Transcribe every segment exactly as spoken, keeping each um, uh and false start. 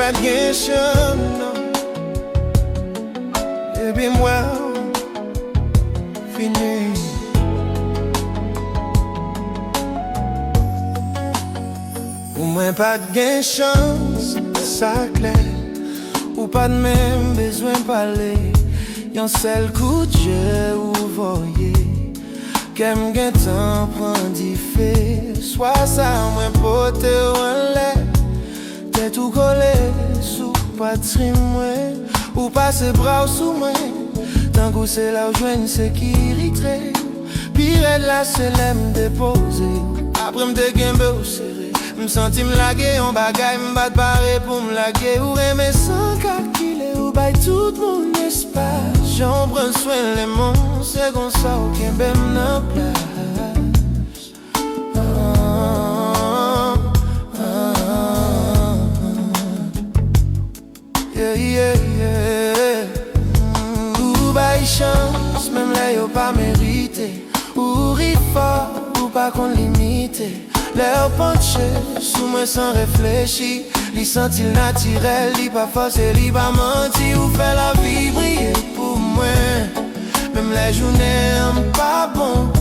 Pa t gen chans non. Depi m wè w fini. Pou mwen pa t gen chans, sa klè. Ou pa t menm bezwen pale. Yon sèl kout je ou voye. Kè m gentan pran dife. Swa sa mwen pote w anlè. Tèt ou kole sou patri mwen. Ou pase bra w sou mwen. Tankou se la w jwenn sekirite. Pi rèd la se lè m depoze w. Apre m te kenbe w sere. M santi m lage yon bagay m pa t pare pou m lage. Ou renmen san kalkile, ou bay tout moun espas. Jan w pran swen lemonn, se konsa w kenbe m nan plas. Ah, ah, ah. Yeah, yeah, yeah. Mm, ou bay chans, menm lè yo pa merite. Ou ri fò, ou pa konn limite. Lè w panche sou mwen san reflechi, li santi l natirèl, li pa fòse, li pa manti. Ou fè lavi briye pou mwen. Menm lè jounen an pa bon,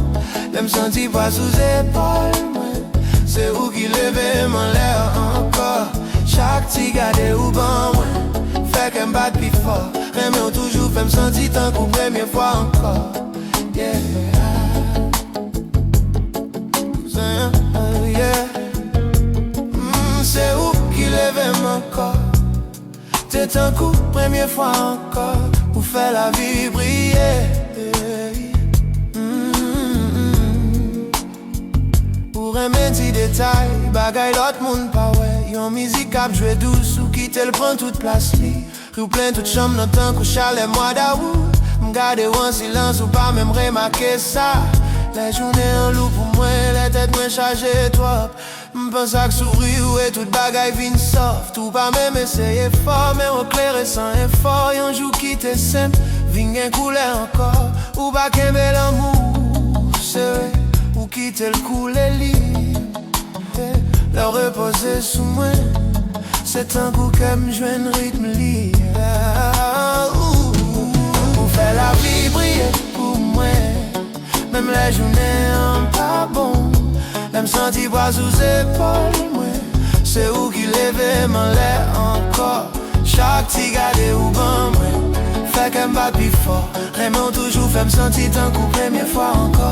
lè m santi pwa sou zepòl mwen, se ou ki leve m anlè ankò. Chak ti gade ou ban mwen, fè kè m bat pi fò. Renmen w toujou fè m santi tankou premye fwa ankò. Yeah. Kouzen, yeah. Mm, se ou ki leve m ankò. Te tankou premye fwa ankò, ou fè lavi briye. Mm. Ou renmen ti detay, bagay lòt moun pa wè. Yon mizik k ap jwe dous, ou kite l pran tout plas li. Ri w plen tout chanm nan tankou chalè mwa dawout. M gade w an silans, ou pa menm remake sa. Lè jounen an lou pou mwen, lè tèt mwen chaje twòp. M panse ak souri w e tout bagay vin soft. Ou pa menm eseye fò, men w klere san efò. Yon jou ki te senp vin gen koulè ankò. Ou pa kenbe lanmou sere, ou kite l koule lib. Lè w repoze sou mwen, se tankou kè m jwenn ritm li. Ou, ou fè lavi briye pou mwen. Menm lè jounen an pa bon, lè m santi pwa sou zepòl mwen, se ou ki leve m anlè ankò. Chak ti gade ou ban mwen, fè kè m bat pi fò. Renmen w toujou fè m santi tankou premye fwa ankò.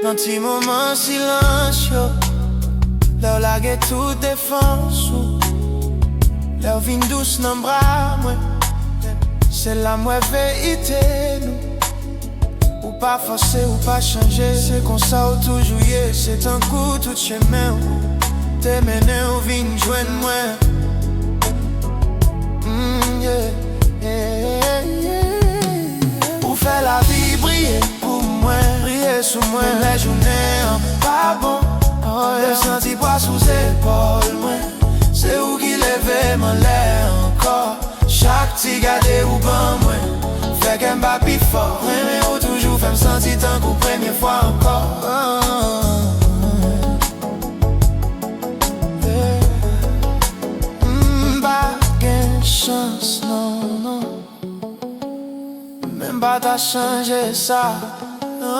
Nan ti moman silans yo, lè w lage tout defans ou, lè w vin dous nan bra mwen, se la m wè verite nou. Ou pa fòse, ou pa chanje, se konsa w toujou ye, se tankou tout chemen ou te mennen w vin jwenn mwen. Mm, yeah, yeah, yeah. Ou fè lavi briye pou mwen, briye sou mwen. Menm lè jounen an pa bon, oh, yeah. Lè m santi pwa sou zepòl mwen, se ou ki leve m anlè ankò. Chak ti gade ou ban mwen, fè kè m bat pi fò. Renmen ou toujou fè m santi tankou premye fwa ankò. M pa gen chans, non, non. Men m pa ta chanje sa. Non.